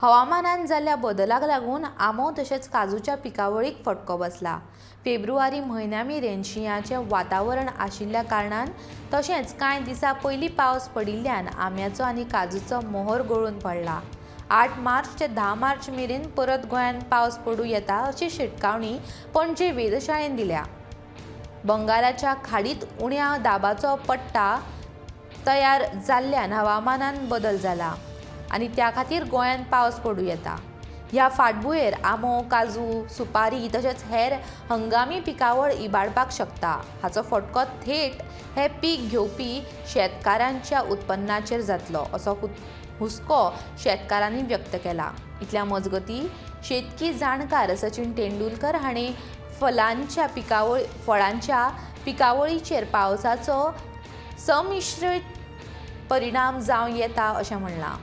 हवामानांत जाल्ल्या बदलाक लागून आंबो तशेंच काजूच्या पिकावळीक फटको बसला. फेब्रुवारी म्हयन्या मेरेन शिंयाचें वातावरण आशिल्ल्या कारणान तशेंच कांय दिसां पयलीं पावस पडिल्ल्यान आंब्याचो आनी काजूचो मोहोर गळून पडला. 8 मार्च ते 10 मार्च मेरेन परत गोंयांत पावस पडूं येता अशी शिटकावणी पणजे वेधशाळेन दिल्या. बंगालाच्या खाडीत उण्या दाबाचो पट्टा तयार जाल्ल्यान हवामानांत बदल जाला आनी त्या खातीर गोंयांत पावस पडूं येता. ह्या फाटभुंयेर आंबो, काजू, सुपारी तशेंच हेर हंगामी पिकावळ इबाडपाक शकता. हाचो फटको थेट हे पीक घेवपी शेतकारांच्या उत्पन्नाचेर जातलो असो हुस्को शेतकारांनी व्यक्त केला. इतल्या मजगती शेतकी जाणकार सचिन तेंडुलकर हांणी फळांच्या पिकावळीचेर पावसाचो संमिश्रीत परिणाम जावं येता अशें म्हणलां.